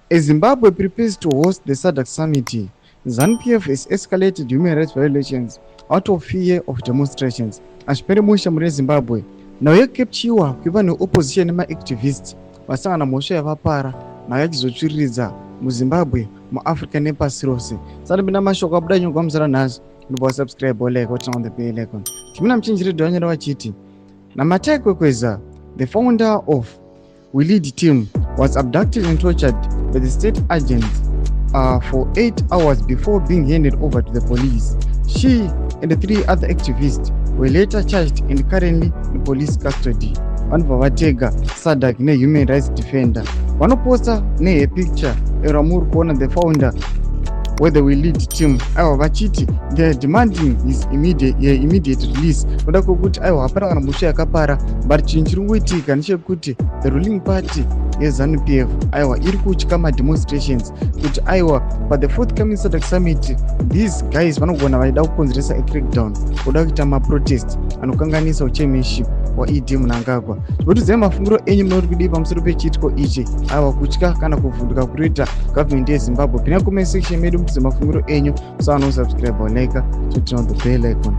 As Zimbabwe prepares to host the SADC summit, ZANU-PF has escalated human rights violations out of fear of demonstrations. Hazviperi mushe mune Zimbabwe. Nhau yekukepchiwa kwevanhu veopposition nemaactivists vasangana mhosva yavapara nhau yachizotsviriridza muZimbabwe, muAfrica nepasi rose. Sandipinda mashoko abuda nyogwa musara nhasi, ndobva wasubscribe, wolike, woturn on the bell icon. Timina Muchinjiri Dwanyera vachiti, Namatai Kwekweza, the founder of We Lead team, was abducted and tortured by the state agents for 8 hours before being handed over to the police. She and the three other activists were later charged and currently in police custody. Vanobva vatega SADC nehuman rights defender. Vanoposta nehepicture ramuri kuona the founder wethe We Lead team, aiwa, vachiti they are demanding his immediate release noda kwekuti, aiwa, hapana kana mhosva yakapara. But chinhu chiri kungoitika ndechekuti the ruling party yeZANU PF, aiwa, iri kutya mademonstrations kuti, aiwa, pathe forthcoming SADC summit these guys vanogona vachida kukonzeresa acrackdown, kuda kuita maprotest anokanganisa uchairmanship waED Mnangagwa. Zvinotidzai mafungiro enyu, munoti kudii pamusoro pechiitiko ichi? Aiwa, kutya kana kuvhunduka kunoita government yeZimbabwe. Pinda comment section medu mutize mafungiro enyu. Musawana kusubscribe, like, to turn on the bell icon.